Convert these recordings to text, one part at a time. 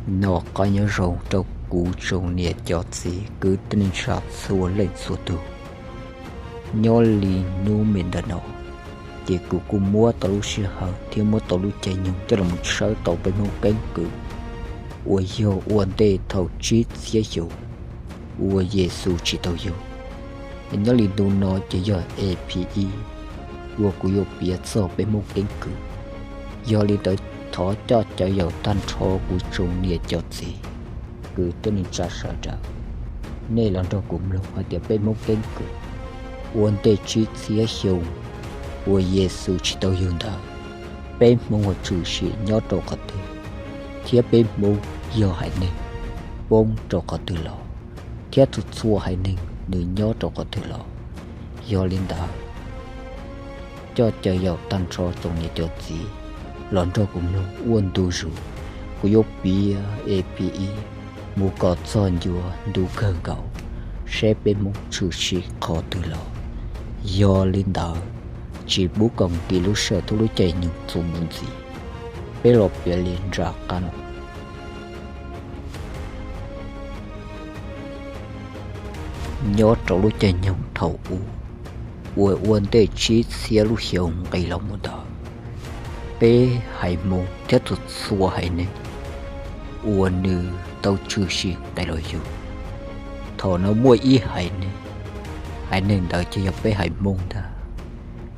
Noj qab nyob zoo rau kuv tsoom niam cov txiv kwv tij neej tsa txhua leej txhua tus. Nyob li hnub me ntawm no, ces kuv kuj muab tau lub sij hawm thiab muab tau lub caij nyoog coj los tshawb tau peb Hmoob keeb kwm uas yog ua ntej thaum tsib txhiab xyoo uas Yexus tsis tau yug. Nyob li ntu no ces yog E P ib uas kuv yuav piav txog peb Hmoob keeb kwm. Yog li ntawd, thov coj caw yaum tag nrho kuv tsoom niam cov txiv kwv tij neej tsa sawv daws, nej los nrog kuv mloog hais tias peb Hmoob keeb kwm ua ntej tsib txhiab xyoo uas Yexus tsis tau yug ntawd, peb Hmoob ua tshwm sim nyob rau qhov twg, thiab peb Hmoob yog haiv neeg poob rau qhov twg los, thiab txhua txhua haiv neeg nws nyob rau qhov twg los. Yog li ntawd, coj caw yaum tag nrho tsoom niam cov txiv los nrog kuv mloog ua ntu zus. Kuv yuav piav E P ib mus kom txog ncua ntu kawg nkaus, seb peb Hmoob tshwm sim qhov twg los. Yog li ntawd, tsis pub kom nkim lub sij hawm thiab lub caij nyoog txuas mus ntxiv, peb los piav li nram qab no. Nyob rau lub caij nyoog thaum ub uas ua ntej tsib txhiab lub xyoo nqis los mus ntawd, peb haiv Hmoob thiab txhua txhua haiv neeg uas nws tau tshwm sim nqis los yug. Thaum no muaj ib haiv neeg, haiv neeg ntawd ces yog peb haiv Hmoob ntag,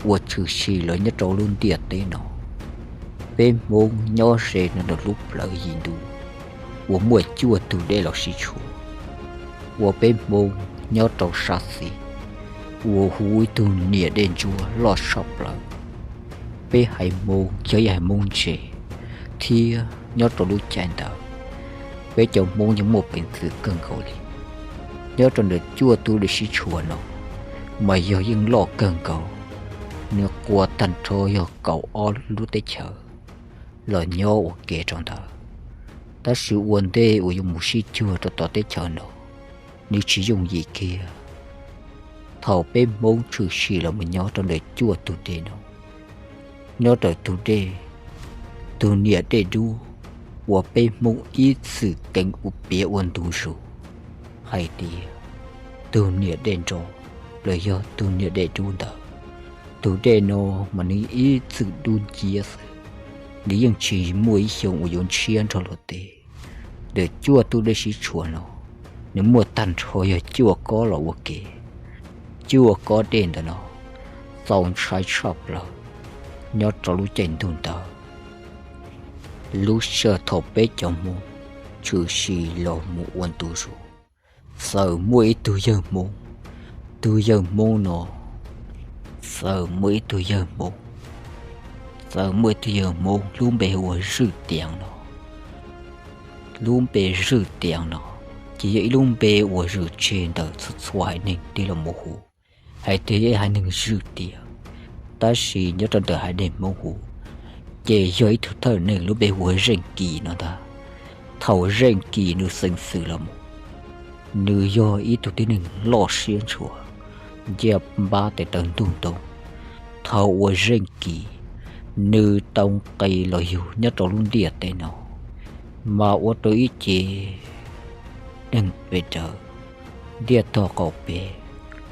uas tshwm sim los nyob rau lub ntiaj teb no. Peb Hmoob nyob ze rau ntawm lub plawv yim ntuj uas muaj cuaj tug dej los sib tshuam, uas peb Hmoob nyob rau sab xis uas hu ib tug niam dej ntsuab loj tshaj plaws. Peb haiv Hmoob yog ib haiv Hmoob ntse, thiab nyob rau lub caij ntawd peb cov Hmoob yeej muaj peev xwm kawg nkaus li. Nyob rau ntawm cuaj tug dej sib tshuam no mas yog yeej loj kawg nkaus, nws qua tag nrho yog kaum ob lub teb chaws los nyob ua ke rau ntawd. Tab sis ua ntej uas yuav mus sib cuag rau tom teb chaws no, nws tsis yooj yim kiag. Thaum peb Hmoob tshwm sim los mus nyob rau ntawm cuaj tug dej no, nyob rau tug dej, tug niam dej dub uas peb Hmoob ib txwm keev ua piav ua ntu zus hais tias tug niam dej nrov los yog tug niam dej dub ntawd, tug dej no mas nws ib txwm dub nciab xwb, nws yeej tsis muaj ib xyoo uas yuav ntshiab nrog luag teb. Ntawm cuaj tug dej sib tshuam no, nws muaj tag nrho yog cuaj kob los ua ke. Cuaj kob dej ntawm no txaus ntshai tshaj plaws nyob rau lub caij ntuj ntawd. Lub sij hawm thaum peb cov Hmoob tshwm sim los mus ua ntu zus, txawm muaj ib tug yawg Hmoob, tug yawg Hmoob no, txawm muaj ib tug yawg Hmoob, txawm muaj ib tug yawg Hmoob lub npe hu ua Zwj Tiav no. Lub npe Zwj Tiav no ces yog ib lub npe uas zwm tseg ntawm txhua txhua haiv neeg tig los mus hu hais tias yog ib haiv neeg Zwj Tiav. Tab sis nyob rau ntawm haiv neeg Hmoob hu ces yog ib tug thawj neeg lub npe hu ua Zeej Kis no ntag. Thaum Zeej Kis nws xeev xwm los mus, nws yog ib tug tib neeg loj siab ntshua, ncaj npab tes taw ntug ntoo. Thaum uas Zeej Kis nws tau nqis los yug nyob rau lub ntiaj teb no, mas ua rau ib ce neeg pes daws ntiaj tog qaum pes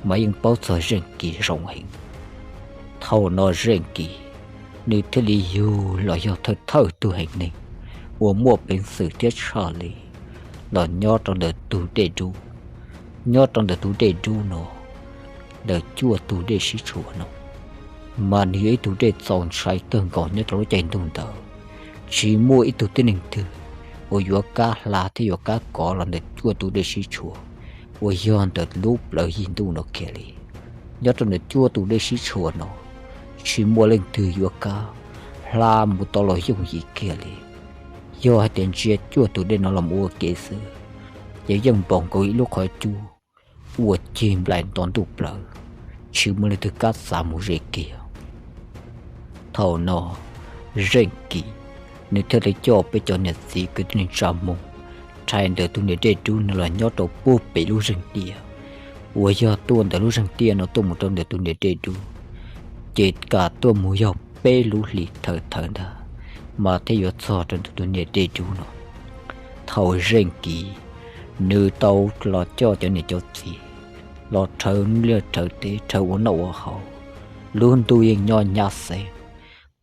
mas yeej paub txog Zeej Kis zoo heev. Thaum no Zeej Kis nws thiaj li yug los yog thawj thawj tug haiv neeg uas muaj peev xwm thiab tshaj li los nyob rau ntawm tus dej dub. Nyob rau ntawm tus dej dub no, ntawm cuaj tus dej sib tshuam no, mas nws yog ib tug dej txaus ntshai kawg nkaus nyob rau lub caij ntuj ntawd. Tsis muaj ib tug tib neeg twg uas yuav kam hla thiab yuav kam kov los ntawm cuaj tus dej sib tshuam uas yog ntawm lub plawv yim ntuj no kiag li. Nyob rau ntawm cuaj tus dej sib tshuam no, tsis muaj leej twg yuav kam hla mus tau los yooj yim kiag li. Yog hais tias ntsia cuaj tus dej no los mus ua ke xwb, ces yeej npaum nkaus ib lub qhov cub uas cig nplaim nto ntuj plawv, tsis muaj leej twg kam xav mus ze kiag. Thaum no, Zeej Kis nws thiaj li coj peb cov niam txiv kwv tij neej tsa Hmoob rhais ntawm tus niam dej dub no los nyob rau puag pem lub zeeg tiaj uas yog tuaj ntawm lub zeeg tiaj no tuaj mus rau ntawm tus niam dej dub, ces kam tuaj mus yog peb lub hlis thawv thawv ntag, mas thiaj yuav txog rau ntawm tus niam dej dub no. Thaum Zeej Kis nws tau los coj cov niam cov txiv los rhawv liaj rhawv teb, rhawv ua noj ua haus, lub ntuj yeej nyob nyab xeeb,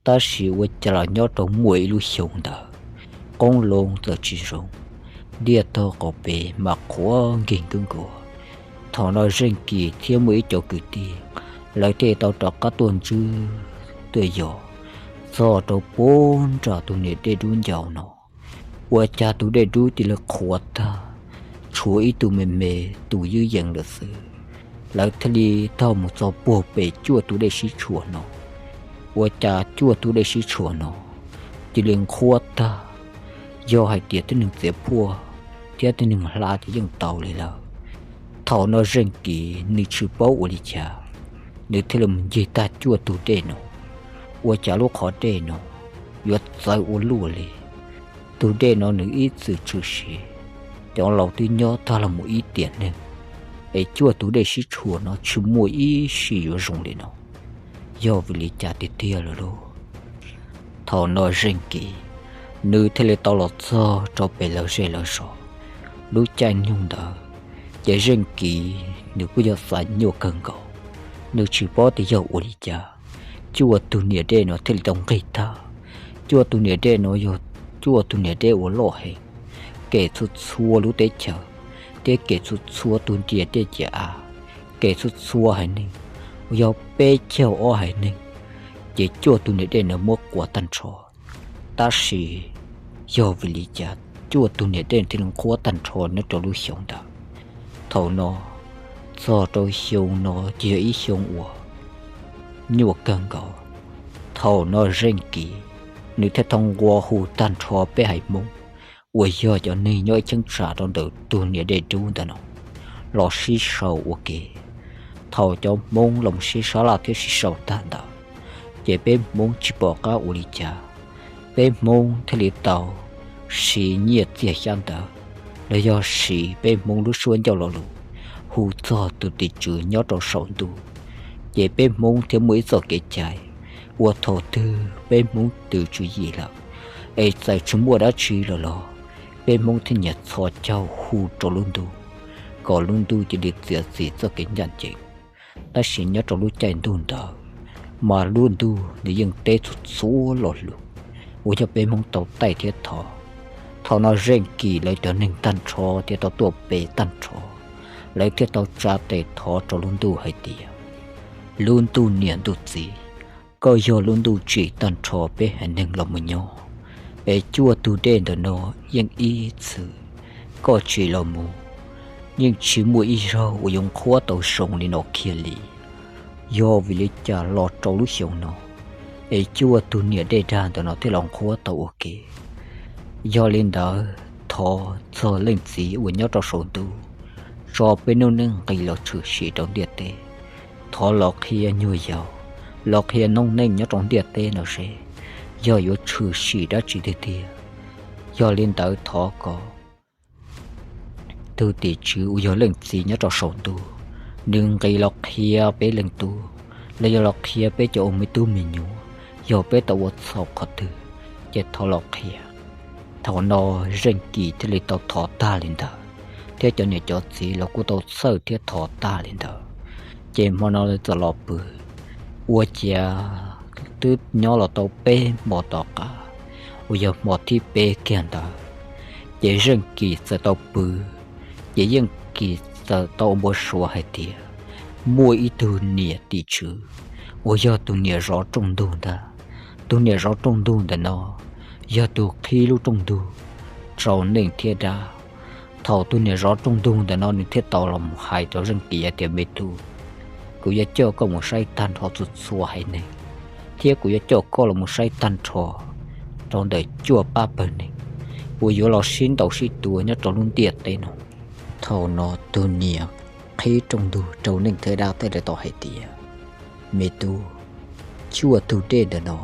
tab sis ua cas los nyob rau muaj ib lub xyoo ntawd, qoob loo txawm tsis zoo, ntiaj tog qaum pes mas qhuav nkig nkuj nkuav. Thaum no Zeej Kis thiab muaj ib cov kwv tij, lawv thiaj tau rov qab tuaj ntswb tuaj yos txog rau puag nram tus niam dej dub ncau no. Ua cas tus dej dub cia li qhuav tag, tshuav ib tug me me tus ywb yees lawm xwb. Lawv thiaj li taug mus txog puag pem cuaj tus dej sib tshuam no. Ua cas cuaj tus dej sib tshuam no cia li nqhuab tag, yog hais tias tib neeg txiav phuaj thiab tib neeg hlab ces yeej tau li lawm. Thaum no Zeej Kis nws tsis paub ua li cas, nws thiaj li mus ncig tag cuaj tus dej no. Ua cas lub qhov dej no yuav txawv ua luaj li. Tus dej no nws ib txwm tshwm sim, cov laus twb nyob tag los mus ib tiam neeg, es cuaj tus dej sib tshuam no tsis muaj ib si yuav zoo li no. Yog vim li cas tiag tiag lawm lauj? Thaum no Zeej Kis nws thiaj li tau los txog rau pem lawv zej lawv zos. Lub caij nyoog ntawd ces Zeej Kis nws kuj yog xav nyuaj kawg nkaus, nws tsis paub tias yog ua li cas cuaj tus niam dej no thiaj li tau nqig tag. Cuaj tus niam dej no yog cuaj tus niam dej uas loj heev, kem txhua txhua lub teb chaws, thiab kem txhua txhua tus ntiaj teb ciam av, kem txhua txhua haiv neeg, uas yog peb caug ob haiv neeg, ces cuaj tus niam dej no muab quas tag nrho. Tab sis yog vim li cas cuaj tus niam dej thiaj li nqhuab tag nrho nyob rau lub xyoo ntawd? Thaum no txog rau xyoo no ces yog ib xyoo uas nyuaj kawg nkaus. Thaum no Zeej Kis nws thiaj tau nqua hu tag nrho peb haiv Hmoob uas yog cov neeg nyob ib cheeb tsam rau ntawm tus niam dej dub ntawd no los sib sau ua ke. Thaum cov Hmoob los sib sab laj thiab sib sau tag ntawd, ces peb Hmoob tsis pom qab ua li cas, peb Hmoob thiaj li tau siv nyiaj txiag xyab ntawv, los yog siv peb Hmoob lub suab ncauj lo lus hu txog tus tim tswv nyob rau saum ntuj. Ces peb Hmoob thiaj muaj ib txoj kev cai uas thaum twg peb Hmoob twv tswv yim lawm, es txawm tsis muaj dab tsi lawm los peb Hmoob thiaj nyiam txhos caug hu rau lub ntuj, kom lub ntuj cia li txiav txim txoj kev ncaj ncees. Tab sis nyob rau lub caij ntuj ntawd, mas lub ntuj nws yeej teb txhua txhua lo lus uas yog peb Hmoob tau taij thiab thov. Thaum no Zeej Kis lawv cov neeg tag nrho thiaj tau tuaj pe tag nrho, lawv thiaj tau tsa tes thov rau lub ntuj hais tias, lub ntuj niam ntuj txiv, koj yog lub ntuj tsim tag nrho peb haiv neeg los mus nyob, es cuaj tug dej ntawm no yeej ib txwm koj tsim los mus, yeej tsis muaj ib zaug uas yuav nqhuab tau zoo li no kiag li. Yog vim li cas los rau lub xyoo no, es cuaj tug niam dej dag ntawm no thiaj los nqhuab tau ua ke? Yog li ntawd thov txog leej txiv uas nyob rau saum ntuj, tso peb noob neej nqis los tshwm sim rau ntiaj teb. Thov los qhia nyuag yaus, los qhia noob neej nyob rau ntiaj teb no seb yog yuav tshwm sim dab tsi tiag tiag. Yog li ntawd thov kom tus tim tswv uas yog leej txiv nyob rau saum ntuj, nws nqis los qhia peb leej tub, los yog los qhia peb cov ua me tub me nyuam, yog peb tau ua txhaum qhov twg, ces thov los qhia. Thaum no Zeej Kis thiaj li tau thov tag li ntawd, thiab cov niam cov txiv los kuj tau txhawj thiab thov tag li ntawd. Ces hmo no lawv txawm los pw, ua ciav twb nyob los tau peb hmo tom qab, uas yog hmo thib peb kiag ntawd, ces Zeej Kis txawm tau pw, ces Zeej Kis txawm tau ua npau suav hais tias muaj ib tug niam tim tswv uas yog tus niam zov rooj ntug ntag. Tus niam zov rooj ntug ntawm no yog tus qhib lub rooj ntug rau neeg thiab dab. Thaum tus niam zov rooj ntug ntawm no nws thiaj tau los mus hais rau Zeej Kis hais tias, me tub, kuv yuav coj koj mus saib tag nrho txhua txhua haiv neeg, thiab kuv yuav coj koj los mus saib tag nrho rau ntawm cuaj pab pawg neeg uas yuav los sib ntaus sib tua nyob rau lub ntiaj teb no. Thaum no tus niam qhib rooj ntug rau neeg thiab dab thiaj li tau hais tias, me tub, cuaj tug dej ntawm no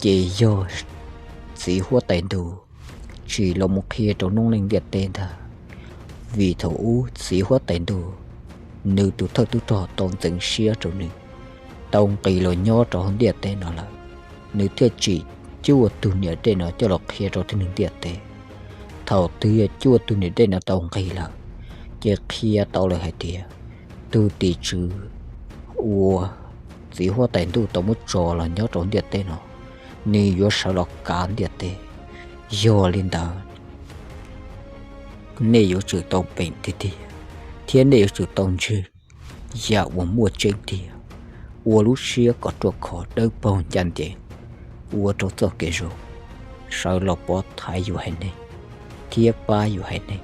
ces yog txiv huab tais ntuj tsim los mus qhia rau noob neej ntiaj teb ntag. Vim thaum ub txiv huab tais ntuj nws tus thawj tub rog tau ntxeev siab rau nws, tau nqis los nyob rau hauv ntiaj teb no lawm, nws thiaj tsim cuaj tug niam dej no coj los qhia rau tib neeg ntiaj teb. Thaum twg yog cuaj tug niam dej no tau nqig lawm, ces qhia tau lawm hais tias tus tim tswv uas txiv huab tais ntuj tau muab tso los nyob rau ntiaj teb no, nws yuav sawv los kav ntiaj teb. Yog li ntawd, nej yuav tsum tau peem tiag tiag, thiab nej yuav tsum tau ntseeg yam uas muaj tseeb tiag, ua lub siab kom ruaj khov dawb paug ncaj ncees, ua rau txoj kev zoo, sawv los pov thaiv yus haiv neeg, thiab pab yus haiv neeg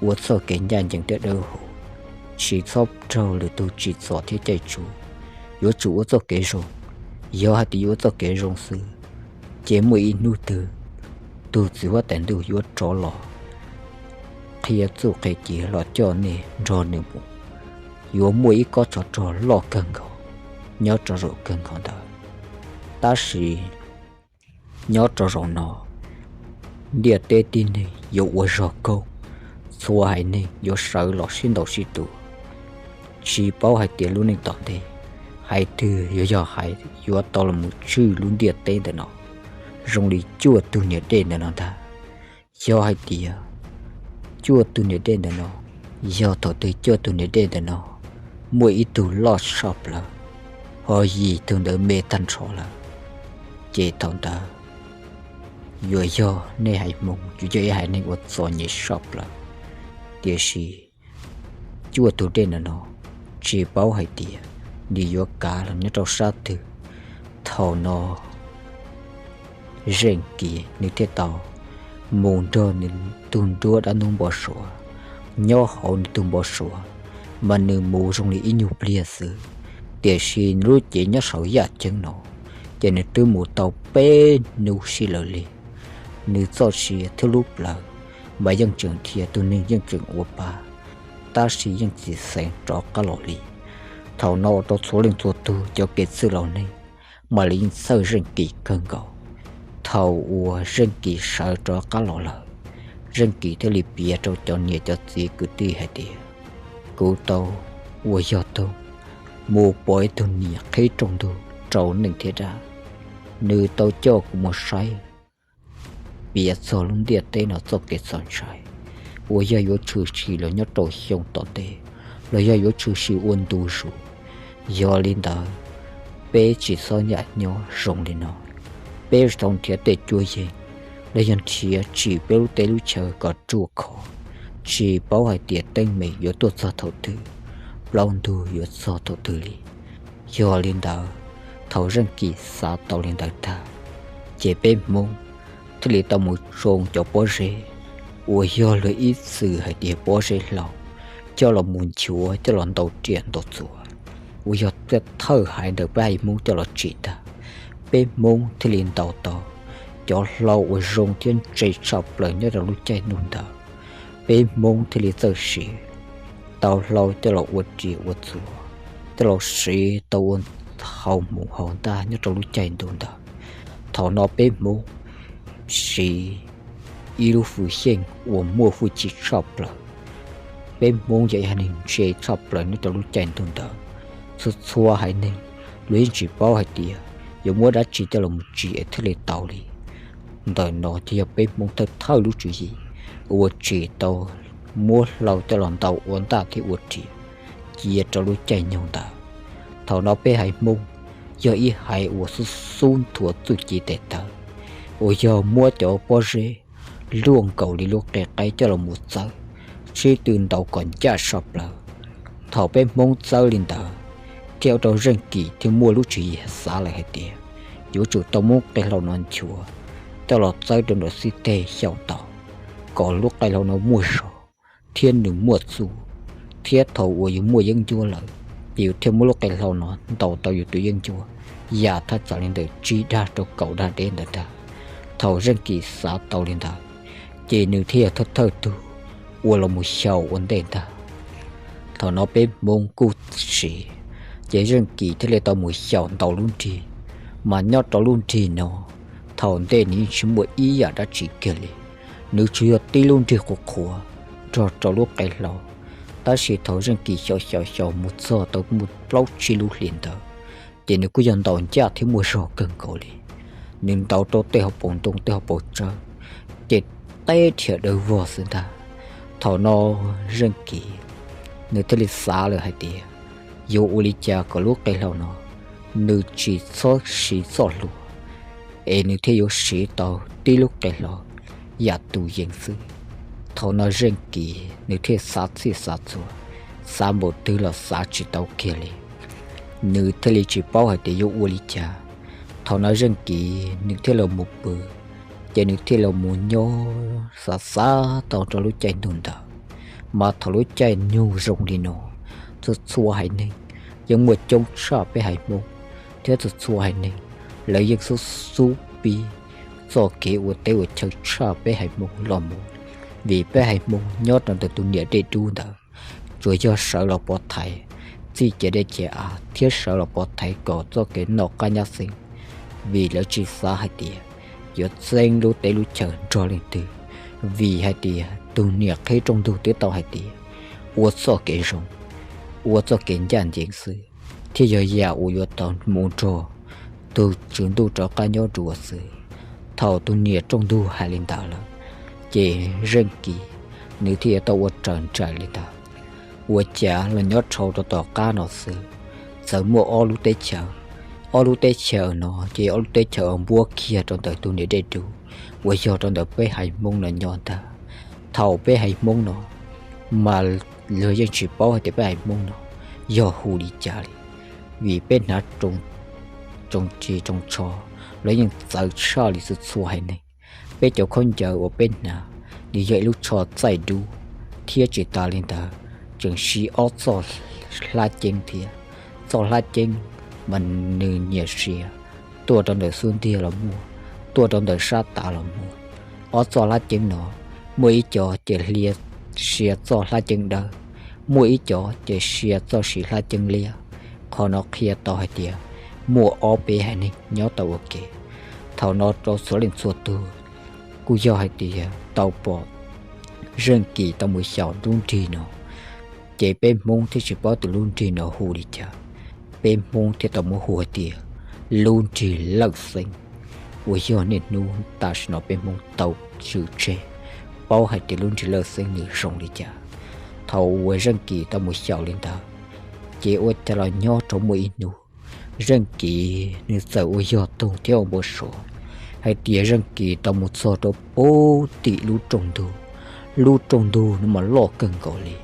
ua txoj kev ncaj ncees thiab dawb huv, tsis txhob raug lwm tus tsim txom thiab caij tsuj. Yuav tsum ua txoj kev zoo. Yog hais tias yuav ua txoj kev zoo xwb, ces muaj ib hnub twg tus txiv huab tais ntuj yuav rov los qhia txuj qhia ci los coj nej nrog nws mus. Yuav muaj ib kob tsov rog loj kawg nkaus nyob rau zaum kawg nkaus ntawd. Tab sis nyob rau zaum no, ntiaj teb tib neeg yuav ua zog koob, txhua haiv neeg yuav sawv los sib ntaus sib tua. Tsis paub hais tias lub neej tom ntej, haiv twg yuav yog haiv yuav tau los mus tswj lub ntiaj teb ntawm no zoo li cuaj tug niam dej ntawm no ntag. Yog hais tias cuaj tug niam dej ntawm no, yog thaum twg cuaj tug niam dej ntawm no muaj ib tug loj tshaj plaws, ho yim tug ntawd me tag nrho lawm, ces thaum ntawd yuav yog nej haiv Hmoob yuav yog ib haiv neeg uas txom nyem tshaj plaws. Tiam sis cuaj tug dej ntawm no, tsis paub hais tias nws yuav kav los nyob rau sab twg. Thaum no Zeej Kis nws thiaj tau mus nrog nws tus nruab dab ntub npau suav, nyob hauv nws tus npau suav, mas nws mus zoo li ib nyuag pliag xwb. Tiam sis nws lub cev nyob saum yaj ceeb no, ces nws twb mus tau peb hnub sib law li. Nws txoj sia thiab lub plawv mas yeej tseem dhia, tus neeg yeej tseem ua pa, tab sis yeej tsis xeev rov qab los li. Thaum no ua rau txhua leej txhua tug cov kev txwj laus neeg mam li yeej txhawj Zeej Kis kawg nkaus. Thaum uas Zeej Kis sawv rov qab los lawm, Zeej Kis thiaj li piav rau cov niam cov txiv kwv tij hais tias, kuv tau ua yog toog mus pom ib tug niam qhib rooj ntug rau neeg thiab dab. Nws tau coj kuv mus saib piav txog lub ntiaj teb no txoj kev txaus ntshai uas yog yuav tshwm sim los nyob rau xyoo tom ntej, los yog yuav tshwm sim ua ntu zus. Yog li ntawd, peb tsis txhob yam nyob zoo li no. Peb tau nrhiav tej cuab yeej los yog nrhiav tsim peb lub teb lub chaw kom ruaj khov, tsis paub hais tias teeb meem yuav tuaj txog thaum twg, plaub ntug yuav txog thaum twg li. Yog li ntawd, thaum Zeej Kis xav tau li ntawd tag, ces peb Hmoob thiaj li tau mus tsoo cov pob zeb uas yog luag ib txwm hais tias pob zeb hlau, coj los mus nchuav coj los ntaus riam ntaus txuas, uas yog thawj haiv ntawm peb haiv Hmoob coj los tsim ntag. Peb Hmoob thiaj li ntaus tau cov hlau uas zoo thiab ntse tshaj plaws nyob rau lub caij ntuj ntawd. Peb Hmoob thiaj li txawj siv tau hlau coj los ua riam ua txuas, coj los siv tau ua hau hmuv hau ntaj nyob rau lub caij ntuj ntawd. Thaum no peb Hmoob siv ib lub hwj xyeej uas muaj hwj chim tshaj plaws. Peb Hmoob yog ib haiv neeg ntse tshaj plaws nyob rau lub caij ntuj ntawd. Txhua txhua haiv neeg luag yeej tsis paub hais tias yuav muab dab tsi coj los mus tsim es thiaj li tau li. Ntawm no ces yog peb Hmoob thawj thawj lub tswv yim uas tsim tau muab hlau coj los ntaus ua ntaj thiab ua riam cia rau lub caij nyoog ntawd. Thaum no peb haiv Hmoob yog ib haiv uas xub xub nthuav txuj ci tes taw, uas yog muab cov pob zeb luaj nkaus li lub qe qaib coj los mus txawb, sib tw ntaus kom ncaj tshaj plaws. Thaum peb Hmoob txawb li ntawd, thiaj ua rau Zeej Kis thiaj muaj lub tswv yim xav lawm hais tias yuav tsum tau muab qe hlau no nchuav coj los txawb rau nram xib teg xyaum ntaus, kom lub qe hlau no muaj zog thiab nws muaj txuj, thiab thaum uas yus muaj yeeb ncuab lawm, ces yus thiaj muab lub qe hlau no ntaus tau yus tus yeeb ncuab yam thaj tsam li ntawm tsib dag rau kaum dag deb ntawd ntag. Thaum Zeej Kis xav tau li ntawd, ces nws thiaj yog thawj thawj tug uas los mus xyaum ua ntej ntag. Thaum no peb Hmoob kuj siv, ces Zeej Kis thiaj li tau mus xyaum ntaus lub nrig, mas nyob rau lub nrig no, thaum ntej nws yeej tsis muaj ib yam dab tsi kiag li, nws tsuas yog tib lub nrig qhuav qhuav nrog rau lub qe hlau. Tab sis thaum Zeej Kis xyaum xyaum xyaum mus txog tau muaj plaub tsib lub hlis ntawd, ces nws kuj yog ntaus ncaj thiab muaj zog kawg nkaus li. Nws ntaus rau tej hauv paus ntoo tej hauv paus tsawb, ces teb rhiav dawb vog xwb ntag. Thaum no Zeej Kis nws thiaj li xav lawm hais tias yuav ua li cas kom lub qe hlau no nws tsis txhob siv txoj hlua, es nws thiaj yuav siv tau tib lub qe hlau yam tus yees xwb. Thaum no Zeej Kis nws thiaj xav txhij xav txhua, xav npaum twg los xav tsis tau kiag li. Nws thiaj li tsis paub hais tias yuav ua li cas. Thaum no Zeej Kis nws thiaj los mus pw, ces nws thiaj los mus nyob xav xav tau rau lub caij ntuj ntawd. Mas thaum lub caij nyoog zoo li no, txhua txhua haiv neeg yeej muaj coob tshaj peb haiv Hmoob, thiab txhua txhua haiv neeg lawv yeej xub xub pib txoj kev ua teb ua chaw tshaj peb haiv Hmoob los mus, vim peb haiv Hmoob nyob rau ntawm tus niam dej dub ntawd tsuas yog sawv los pov thaiv txij ciav dej ciav av thiab sawv los pov thaiv kom txoj kev noj qab nyab xeeb, vim lawv tsis xav hais tias yuav txeeb lub teb lub chaw nrog leej twg, vim hais tias tus niam qhib rooj ntug twb tau hais tias ua txoj kev zoo, ua txoj kev ncaj ncees xwb, thiaj yog yam uas yuav tau mus nrog tus tswv ntuj rov qab nyob dua xwb. Thaum tus niam rooj ntug hais li ntawd lawm, ces Zeej Kis nws thiaj yuav tau ua raws nraim li ntawd. Ua cas los nyob dhau rau tom qab no xwb, txawm muaj ob lub teb chaws. Ob lub teb chaws no ces ob lub teb chaws uas npuab kiag rau ntawm tus niam dej dub uas yog rau ntawm peb haiv Hmoob no nyob ntag. Thaum peb haiv Hmoob no, mas luag yeej tsis paub hais tias peb haiv Hmoob no yog hu li cas li, vim peb hnav tsoos ris tsoos tsho los yeej txawv tshaj li txhua txhua haiv neeg. Peb cov khaub ncaws uas peb hnav nws yog ib lub tsho txaij dub, thiab tsis tas li ntawd tseem siv ob txoj hlab ceeb thiab. Txoj hlab ceeb mas nws nyiam sia tuaj rau ntawm xub ntiag los muaj, tuaj rau ntawm sab tav los muaj. Ob txoj hlab ceeb no, muaj ib co ces hlia sia txoj hlab ceeb dawb, muaj ib co ces sia txoj siv hlab ceeb liab. Qhov no qhia tau hais tias muaj ob peb haiv neeg nyob tau ua ke. Thaum no rau txhua leej txhua tug kuj yog hais tias tau pom Zeej Kis tau mus xyaum lub nrig no, ces peb Hmoob thiaj tsis paub tias lub nrig no hu li cas. Peb Hmoob thiaj tau muab hu hais tias lub nrig Lawj Xeeb, uas yog niaj hnub tam sim no peb Hmoob tau tswm tseg paub hais tias lub nrig Lawj Xeeb nws zoo li cas. Thaum uas Zeej Kis tau mus xyaum li ntawd, ces ua cas los nyob rau muaj ib hnub, Zeej Kis nws txawm ua yog toog thiab ua npau suav hais tias Zeej Kis tau mus txog rau pem tim lub rooj ntug. Lub rooj ntug no mas loj kawg nkaus li,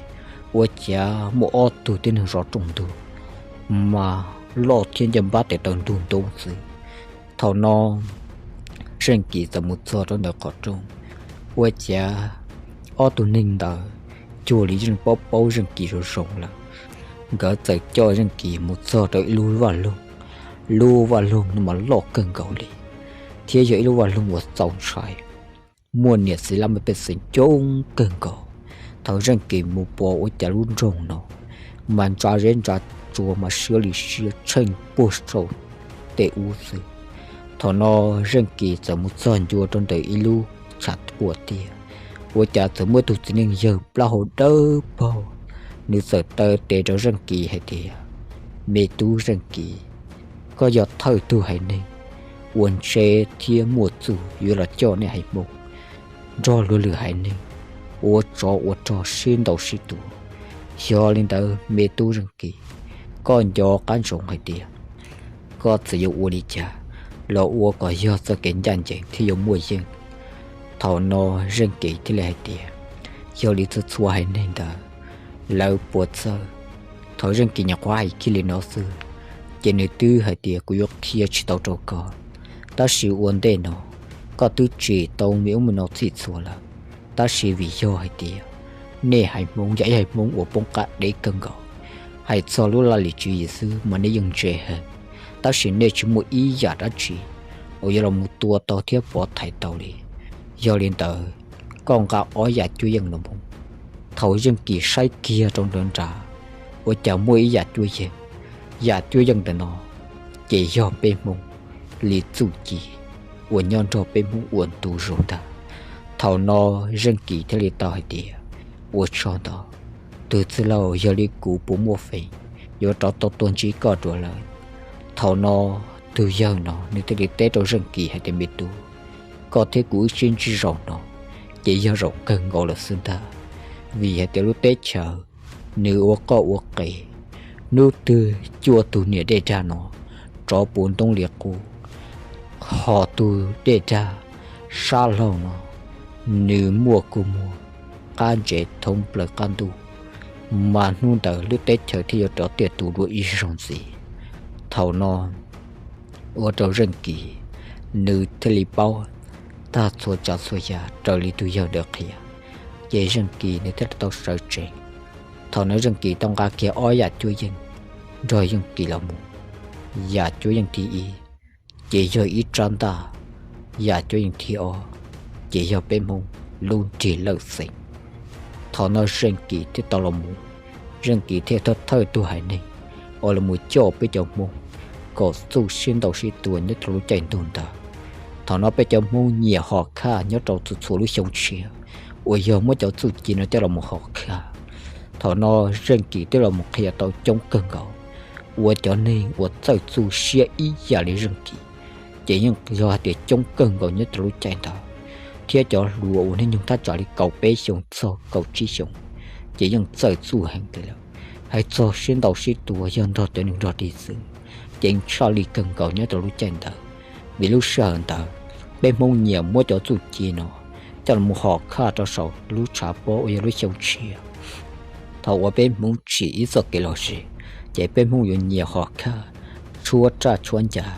ua cas muaj ob tug tib neeg zov rooj ntug mas loj thiab ncaj npab tes taw ntug ntoo xwb. Thaum no Zeej Kis txawm mus txog rau ntawm qhov rooj, ua cas ob tug neeg ntawd cuag li yeej paub paub Zeej Kis zoo zoo lawm. Nkawd txawm coj Zeej Kis mus txog rau ib lub vaj loog. Lub vaj loog no mas loj kawg nkaus li, thiab yog ib lub vaj loog uas txaus ntshai, muaj niam txiv laj mej pej xeem coob kawg nkaus. Thaum Zeej Kis mus pom ua cas lub nroog no mas ntsa zeb ntsa tsua mas siab li siab tsheej puag saum tej ub xwb. Thaum no Zeej Kis txawm mus txog ncua rau ntawm ib lub tshav puam tiag, ua cas txawm muaj ib tug txiv neej yawg plaub hau dawb paug, nws txawm taw tes rau Zeej Kis hais tias, me tub Zeej Kis, koj yog thawj tug haiv neeg uas ntse thiab muaj txuj yuav los coj nej haiv Hmoob nrog luag lwm haiv neeg ua tsov ua rog sib ntaus sib tua. Yog li ntawd me tub Zeej Kis, koj nco qab ntsoov hais tias koj txawm yuav ua li cas los ua kom yog txoj kev ncaj ncees thiaj yuav muaj yeej. Thaum no Zeej Kis thiaj li hais tias, yog li txhua txhua haiv neeg ntawd lawv puas txawj? Thaum Zeej Kis nyuam qhuav hais kiag li no xwb, ces nws twb hais tias, kuv yuav qhia tsis tau rau koj, tab sis ua ntej no koj twb tsim tau me ub me no txhij txhua lawm. Tab sis vim yog hais tias nej haiv Hmoob yog ib haiv Hmoob uas poob qab deb kawg nkaus, hais txog lub laj lim tswv yim xwb mas nej yeej ntse heev, tab sis nej tsis muaj ib yam dab tsi uas yuav los mus tua tau thiab pov thaiv tau li. Yog li ntawd, koj nqa ob yam cuab yeej no mus. Thaum Zeej Kis saib kiag rau nram nrad, ua cas muaj ib yam cuab yeej. Yam cuab yeej ntawm no ces yog peb Hmoob li txuj ci uas nyob nrog peb Hmoob ua ntu zus ntag. Thaum no Zeej Kis thiaj li tau hais tias, ua tsaug ntau, tus txwj laug, yog li kuv puas muaj feem yuav rov tau tuaj ntsib koj dua lawm? Thaum no tus yawg no nws thiaj li teb rau Zeej Kis hais tias, me tub, koj thiab kuv wb sib ntsib zaum no, ces yog zaum kawg nkaus lawm xwb ntag. Vim hais tias lub teb chaws nws ua qoj ua qev, hnub twg cuaj tug niam dej dag no rov puv ntoob li qub, ho tug dej dag sab laug no nws muaj kua muag qab ntsev thoob plaws qab ntuj, mas hnub ntawd lub teb chaws thiaj yuav rov tiaj tus dua ib zaug ntxiv. Thaum no ua rau Zeej Kis nws thiaj li paub tag txhua tsav txhua yam raws li tus yawg ntawd qhia, ces Zeej Kis nws thiaj tau sawv tsees. Thaum no Zeej Kis tau nqa kiag ob yam cuab yeej nrog Zeej Kis los mus. Yam cuab yeej thib ib ces yog ib rab ntaj, yam cuab yeej thib ob ces yog peb Hmoob lub nrig lawj xeem. Thaum no Zeej Kis thiaj tau los mus, Zeej Kis thiaj thawj thawj tug haiv neeg uas los mus coj peb cov Hmoob kom txuj sib ntaus sib tua nyob rau lub caij ntuj ntawd. Thaum no peb cov Hmoob nyiam hom khaj nyob rau txhua txhua lub xyoo tshiab uas yog muab cov txuj ci no coj los mus hom khaj. Thaum no Zeej Kis twb los mus qhia tau coob kawg nkaus, ua cov neeg uas txawj txuj siab ib yam li Zeej Kis ces yeej yog hais tias coob kawg nkaus nyob rau lub caij ntawd, thiab cov hluas uas hnub nyoog thaj tsam li kaum peb xyoo txog kaum tsib xyoo ces yeej txawj txuj heev li lawm. Hais txog sib ntaus sib tua yog nrog cov neeg nrog dig xwb, ces tshaj lij kawg nkaus nyob rau lub caij ntawd. Vim lub sij hawm ntawd peb Hmoob nyiam muab cov txuj ci no coj los mus hom khaj rau saum lub tshav pob uas yog lub xyoo tshiab. Thaum uas peb Hmoob tsim ib txoj kev lom zem, ces peb Hmoob yuav nyiam hom khaj tshuab raj tshuab ncav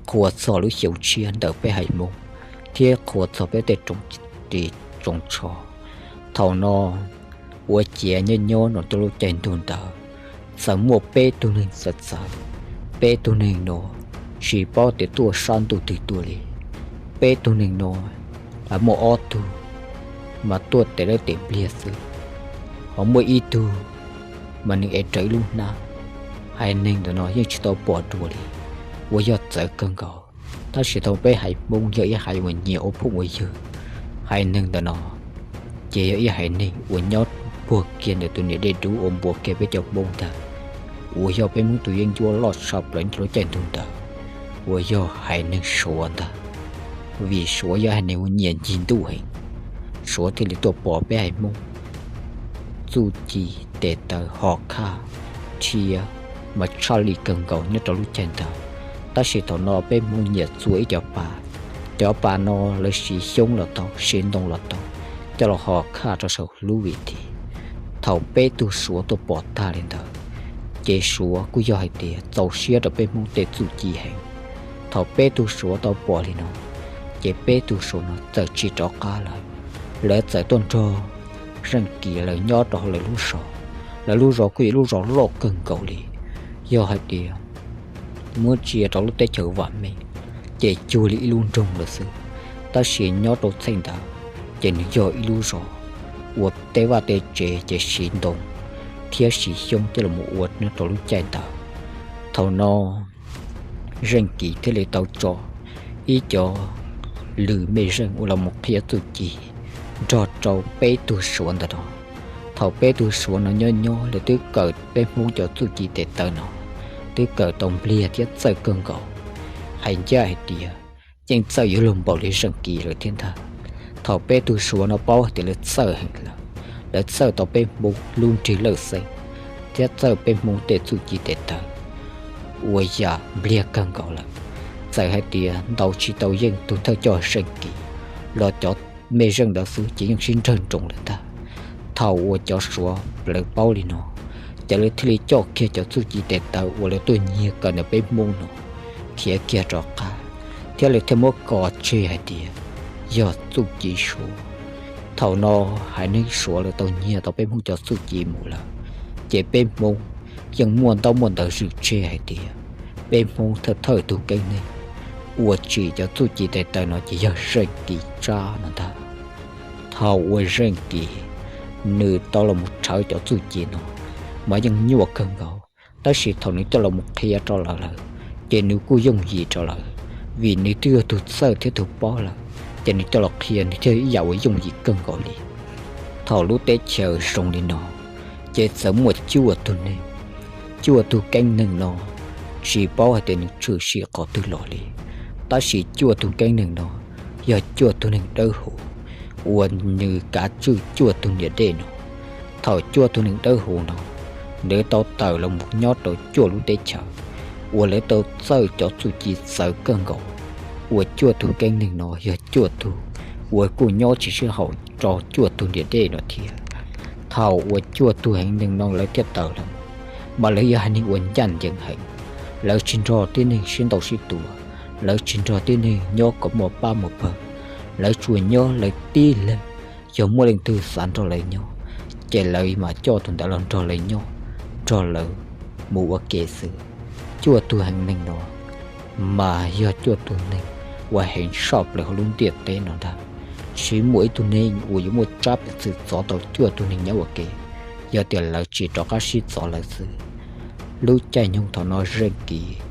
qhuas txog lub xyoo tshiab ntawm peb haiv Hmoob thiab qhuas txog peb tej tsoom ris tsoom tsho. Thaum no ua ciav nyob nyob no rau lub caij ntuj ntawd, txawm muaj peb tug neeg txawv txawv. Peb tug neeg no tsis paub tias tuaj sab ntuj twg tuaj li. Peb tug neeg no muaj ob tug mas tuaj tes dawb tes npliag xwb, ho muaj ib tug mas nws ev rawv ib lub hnab. Haiv neeg ntawm no yeej tsis tau pom dua li, uas yog txawv kawg nkaus. Tab sis thaum peb haiv Hmoob yog ib haiv uas nyiam ua phooj ua ywg, haiv neeg ntawm no ces yog ib haiv neeg uas nyob puag kiag ntawm tus niam dej dub uas npuas kiag peb cov Hmoob ntag, uas yog peb Hmoob tus yeeb ncuab loj tshaj plaws nyob rau lub caij ntuj ntawd, uas yog haiv neeg Suav ntag. Vim Suav yog haiv neeg uas nyiam ncig ntuj heev, Suav thiaj li tuaj pom peb haiv Hmoob txuj ci tes taw hom khaj rhia mas tshaj lij kawg nkaus nyob rau lub caij ntawd. Tab sis thaum no peb Hmoob nyiam txua ib cov pa, cov pa no lawv siv xyoob los tau, siv ntoo los tau, coj los hom khaj rau saum lub vim thi. Thaum peb tug Suav tuaj pom tag li ntawd, ces Suav kuj yog hais tias txaus siab rau peb Hmoob tej txuj ci heev. Thaum peb tug Suav tau pom li no, ces peb tug Suav no txawm tsis rov qab lawm, lawv txawm tuaj nrog Zeej Kis lawv nyob rau hauv lawv lub zos. Lawv lub zos kuj yog lub zos loj kawg nkaus li, yog hais tias muab ntsia rau lub teb chaws vam meej ces cuag li ib lub nroog lawm xwb. Tab sis nyob rau txheej ntawd ces nws yog ib lub zos uas tej vaj tej tsev ces siv ntoo thiab siv xyoob coj los mus ua nyob rau lub caij ntawd. Thaum no Zeej Kis thiaj li tau tso ib cov lwm mej zeej uas los mus qhia txuj ci nrog rau peb tug Suav ntawm no. Thaum peb tug Suav no nyob nyob lawv twb kawm peb Hmoob cov txuj ci tes taw no, twb kawm tau npliag thiab txawj kawg nkaus. Hais ncaj hais tias yeej txawj yuav luag npaum li Zeej Kis lawm thiab ntag. Thaum peb tug Suav no paub hais tias lawv txawj heev lawm, lawv txawj tau peb Hmoob lub nrig lawj xeem thiab txawj peb Hmoob tej txuj ci tes taw uas yam npliag kawg nkaus lawm. Txawm hais tias ntaus tsis tau yeej tus thawj coj Zeej Kis los cov mej zeej ntawd xwb ces yeej sib nrawg nroos lawm ntag. Thaum uas cov Suav lawv paub li no, ces lawv thiaj li coj kiag cov txuj ci tes taw uas lawv tuaj nyiag kawm ntawm peb Hmoob no khiav kiag rov qab, thiab lawv thiaj muab kos tseg hais tias yog txuj ci Suav. Thaum no haiv neeg Suav lawv tau nyiag tau peb Hmoob cov txuj ci mus lawm, ces peb Hmoob yeej muaj ntaub muaj ntawv zwm tseg hais tias peb Hmoob thawj thawj tug keeb neeg uas tsim cov txuj ci tes taw no ces yog Zeej Kis Tsab no ntag. Thaum uas Zeej Kis nws tau los mus rhawv cov txuj ci no mas yeej nyuaj kawg nkaus, tab sis thaum nws coj los mus qhia rau lawv lawm ces nws kuj yooj yim rau lawv, vim nws twb yog tug txawj thiab tug paub lawm, ces nws coj los qhia nws thiaj ib yam uas yooj yim kawg nkaus li. Thaum lub teb chaws zoo li no, ces txawm muaj cuaj tug neeg, cuaj tug keeb neeg no tsis paub hais tias nws tshwm sim qhov twg los li, tab sis cuaj tug keeb neeg no yog cuaj tug neeg dawb huv, uas nws kav tswj cuaj tug niam dej no. Thaum cuaj tug neeg dawb huv no, lawv tau tawm los mus nyob rau cuaj lub teb chaws uas lawv tau txawj cov txuj ci txawv kawg nkaus, uas cuaj tug keeb neeg no yog cuaj tug uas kuj nyob tsis sib haum rau cuaj tug niam dej no thiab. Thaum uas cuaj tug heev neeg no lawv thiaj tawm los, mas lawv yog haiv neeg uas ncaj ncees heev. Lawv tsis nrog tib neeg sib ntaus sib tua, lawv tsis nrog tib neeg nyob kom muaj pab muaj pawg, lawv tsuas nyob lawv tib leeg. Yog muaj leej twg xav nrog lawv nyob, ces lawv mam coj tus ntawd los nrog lawv nyob, nrog lawv mus ua ke xwb. Cuaj tug heev neeg no mas yog cuaj tug neeg uas heev tshaj plaws hauv lub ntiaj teb no ntag. Tsis muaj ib tug neeg uas yuav muaj tsab peev xwm txov tau cuaj tug neeg nyob ua ke, yog tias lawv tsis rov qab sib txov lawv xwb. Lub caij nyoog thaum no Zeej Kis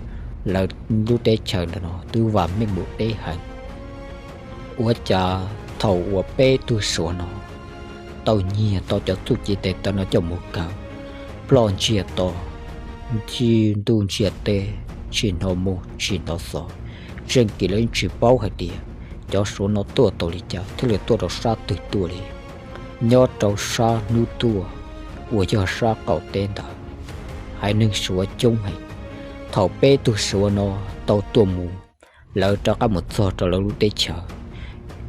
lawv lub teb chaws ntawm no twb vam meej mus deb heev. Ua cas thaum uas peb tug Suav no tau nyiag tau cov txuj ci tes taw no coj mus kaw, ploj ntsiag to, ntsiag ntuj ntsiag teb, tsis hnov moo tsis hnov xov. Zeej Kis lawv yeej tsis paub hais tias cov Suav no tuaj tau li cas thiaj li tuaj rau sab twg tuaj li. Nyob rau sab hnub tuaj uas yog sab qaum teb ntawd, haiv neeg Suav coob heev. Thaum peb tug Suav no tau tuaj mus, lawv rov qab mus txog rau lawv lub teb chaws,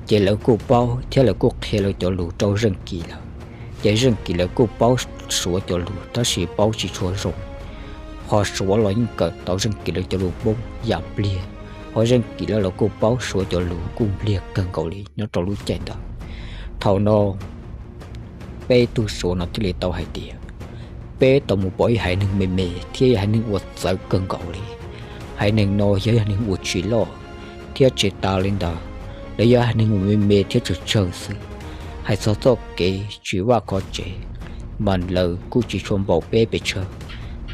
ces lawv kuj paub thiab lawv kuj qhia lawv cov lus rau Zeej Kis lawm. Ces Zeej Kis lawv kuj paub Suav cov lus tab sis paub tsis tshua zoo. Ho Suav los yeej kawm tau Zeej Kis lawv cov lus Hmoob yam npliag, ho Zeej Kis lawv los kuj paub Suav cov lus kuj npliag kawg nkaus li nyob rau lub caij ntawd. Thaum no peb tug Suav no thiaj li tau hais tias, peb tau mus pom ib haiv neeg me me thiab ib haiv neeg uas txawv kawg nkaus li. Haiv neeg no yog ib haiv neeg uas tsis loj thiab tsis tas li ntawd, lawv yog haiv neeg uas me me thiab tsawg tsawg xwb. Hais txog txoj kev tsis vaj qhov tsev, mas lawv kuj tsis tshua npaum peb pes tsawg,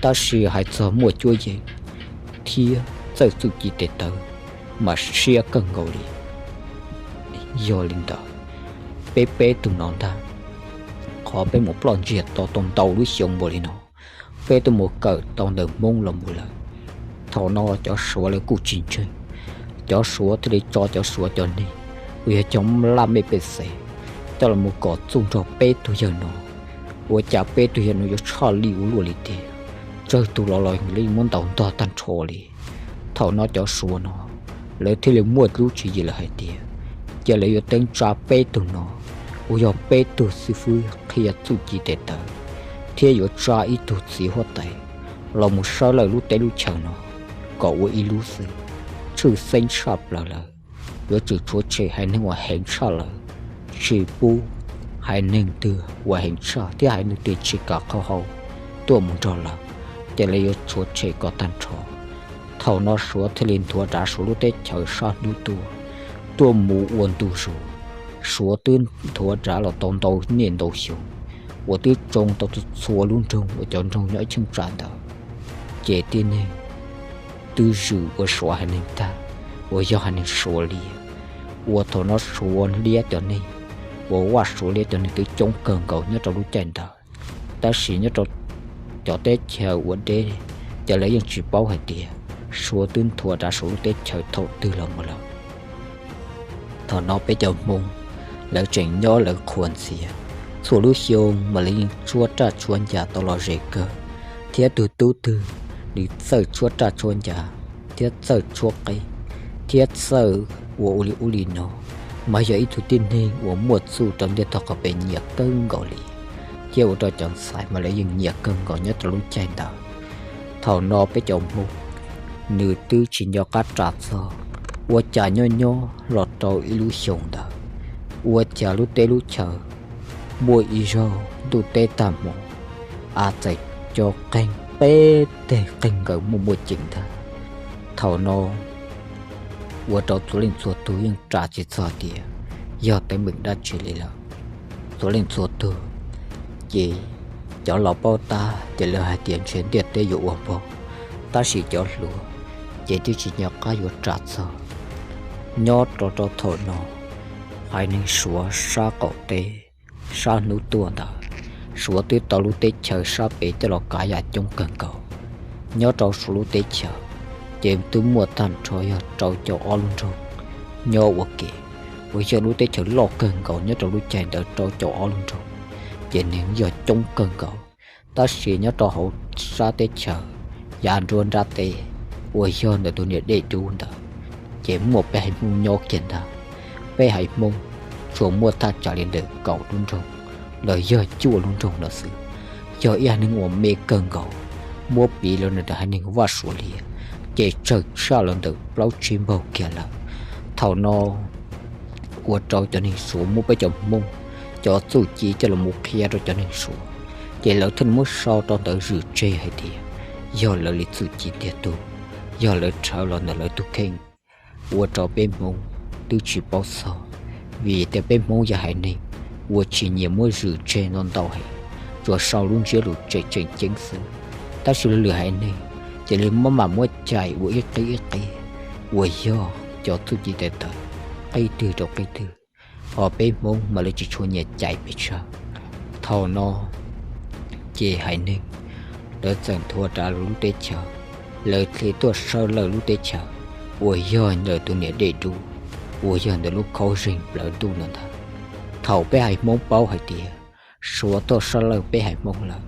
tab sis hais txog muaj cuab yeej thiab txawj txuj ci tes taw mas siab kawg nkaus li. Yog li ntawd, peb peb tug no ntag, qhov peb mus ploj ntsiag to tau ntau lub xyoo npaum li no, peb twb mus kawm tau ntawm Hmoob los mus lawm. Thaum no cov Suav lawv kuj tsis ntseeg, cov Suav thiaj li tso cov Suav cov neeg uas yog cov laj mej pej xeem coj los mus kom txuj nrog peb tug yawg no. Ua cas peb tug yawg no yuav tshaj lij ua luaj li tiag, tsawg tus los los yeej muab ntaus ntog tag nrho li. Thaum no cov Suav no lawv thiaj li muaj lub tswv yim lawm hais tias, cia lawv yuav teeb tsa peb tug no uas yog peb tug xib fwb qhia txuj ci tes taw, thiab yuav tsa ib tug txiv huab tais los mus sawb lawv lub teb lub chaws no kom ua ib lub xwb, tshwj xeeb tshaj plaws lawm. Yuav tsum tshuav tshem haiv neeg uas heev tshaj lawm, tsis pub haiv neeg twg uas heev tshaj thiab haiv neeg twg tsis kam qhau hau tuaj mus nrog lawv, ces lawv yuav tshuav tshem kom tag nrho. Thaum no Suav thiaj li nthuav rav Suav lub teb chaws sab hnub tuaj, tuaj mus ua ntu zus. Suav twb nthuav rav los tau ntau niaj ntau xyoo uas twb tsoo tau txhua lub nroog uas cov nroog nyob ib cheeb tsam ntawd, ces tib neeg twb zwm ua Suav haiv neeg tag, uas yog haiv neeg Suav liab. Uas thaum no Suav liab cov neeg, uas Vaj Suav liab cov neeg twb coob kawg nkaus nyob rau lub caij ntawd. Tab sis nyob rau cov teb chaws uas deb, ces lawv yeej tsis paub hais tias Suav twb nthuav rav Suav lub teb chaws thaum twg los mus lawm. Thaum no peb cov Hmoob, lawv tseem nyob lawv qhuas ntxias, txhua lub xyoo mas lawv yeej tshuab raj tshuab ncas tau los ze kawg, thiab tug tub twg li txawj tshuab raj tshuab ncas, thiab txawj tshuab qeej, thiab txawj ua ua li ub li no, mas yog ib tug tib neeg uas muaj txuj rau ntiaj tog qhov pes nyiam kawg nkaus li, thiab ua rau cov ntxhais mas lawv yeej nyiam kawg nkaus nyob rau lub caij ntawd. Thaum no peb cov Hmoob, nws twb tsis nco qab ras txog, ua cas nyob nyob los rau ib lub xyoo ntawd, ua cas lub teb lub chaws muaj ib zaug ntuj teb tag hmo, a txawm co qeeg peb teg qeeg nkaus muaj muaj ceem ntag. Thaum no ua rau txhua leej txhua tug yeej ras tsis txog tias yog teeb meem dab tsi li lawm. Txhua leej txhua tug, ces cov laus paub tab ces lawv hais tias ntshe ntiaj teb yuav ua npog, tab sis cov hluas ces twb tsis nco qab yuav ras txog. Nyob rau rau thaum no, haiv neeg Suav sab qaum teb, sab hnub tuaj ntawd, Suav twb tau lub teb chaws sab pem coj los kav yam coob kawg nkaus. Nyob rau Suav lub teb chaws, ces twb muaj tag nrho yog rau caum ob lub nroog nyob ua ke. uas yog lub teb chaws loj kawg nkaus nyob rau lub caij ntawd rau caum ob lub nroog, ces nws yog coob kawg nkaus. Tab sis nyob rau hauv sab teb chaws yav nruab nrab teb uas yog ntawm tus niam dej dub ntawd, ces muaj peb haiv Hmoob nyob kiag ntag. Peb haiv Hmoob tsuas muaj thaj tsam li ntawm kaum lub nroog los yog cuaj lub nroog no xwb. Yog ib haiv neeg uas me kawg nkaus, muab piv los ntawm haiv neeg Vaj Suav Liab, ces tsawg tshaj los ntawm plaub tsib npaug kiag lawm. Thaum no ua rau cov neeg Suav muab peb cov Hmoob cov txuj ci coj los mus qhia rau cov neeg Suav, ces lawv thiaj muab sau rau ntawd zwm tseg hais tias yog lawv li txuj ci tiag tug, yog lawv rhawv los ntawm lawv tug kheej, ua rau peb Hmoob twb tsis paub txog, vim tias peb Hmoob yog haiv neeg uas tsis nyiam muab zwm tseg ntau ntau heev, tsuas sau lub ntsiab lus tseem tseem ceeb xwb. Tab sis lwm haiv neeg ces lawv maj mam muab cais ua ib qib ib qib uas yog cov txuj ci tes taw qib twg rau qib twg, ho peb Hmoob mas lawv tsis tshua nyiam cais pes tsawg. Thaum no ces haiv neeg lawv txawm nthua rau lub teb chaws, lawv thiaj tuaj sawb lawj lub teb chaws uas yog ntawm tus niam dej dub, uas yog ntawm lub khaub zeeg plawv ntuj no ntag. Thaum peb haiv Hmoob paub hais tias Suav tuaj sawb lawj peb haiv Hmoob lawm,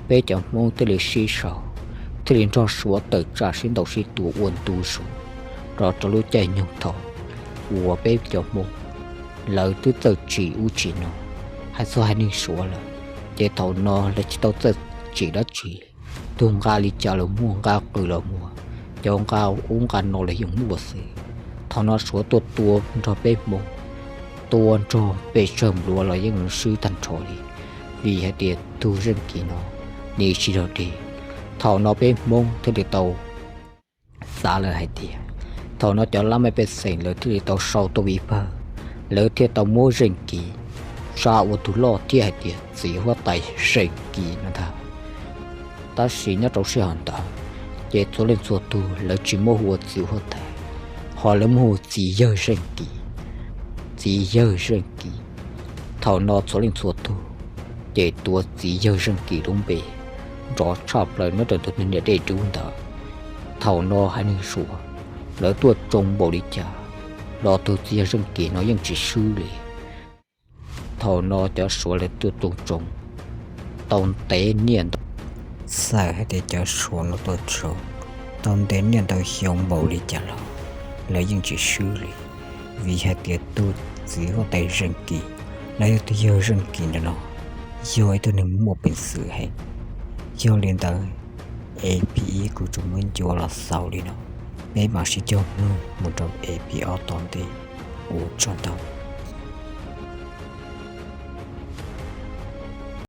peb cov Hmoob thiaj li sib sau, thiaj li nrog Suav tawm tsam sib ntaus sib tua ua ntu zus, rau rau lub caij nyoog thaum uas peb cov Hmoob lawv twb txawj tsim ub tsim no, hais txog haiv neeg Suav lawm, ces thaum no lawv tsis tau txawj tsim dab tsi, tug nqa li cas los muaj, nqa qws los muaj, cov nqa ub nqa no los yeej muaj xwb. Thaum no Suav tuaj tua nrog peb Hmoob, tua nrog pes tsawg npluav los yeej swb tag nrho li, vim hais tias tug zeej kis no nws tsis yog deg. Thaum no peb Hmoob thiaj li tau xav lawm hais tias, thaum no cov lab mej pej xeem lawv thiaj li tau sau tuaj ib pawg, lawv thiaj tau muab zeej kis tsa ua tus loj thiab hais tias txiv huab tais zeej kis no ntag. Tab sis nyob rau sij hawm ntawd, ces txhua leej txhua tug lawv tsis muab hu ua txiv huab tais, ho lawv muab hu txiv yawg zeej kis, txiv yawg zeej kis. Thaum no txhua leej txhua tug ces tuav txiv yawg zeej kis lub npe nrov tshaj plaws nyob rau tus niam dej dub ntawd. Thaum no haiv neeg Suav lawv tuaj tsoo npaum li cas los tus txiv yawg zeej kis no yeej tsis swb li. Thaum no cov Suav lawv tuaj tsoo tsoo tau ntev niaj ntau, txawm hais tias cov Suav no tuaj tsoo tau ntev niaj ntau xyoo npaum li cas los lawv yeej tsis swb li, vim hais tias tus txiv huab tais zeej kis los yog tus yawg zeej kis ntawm no yog ib tug neeg muaj peev xwm heev. Yog li ntawd, ep ib kuv tsuas muab ncua los xaus li no, peb mam sib cog mloog mus rau ep ob tom ntej. Ua tsaug ntau.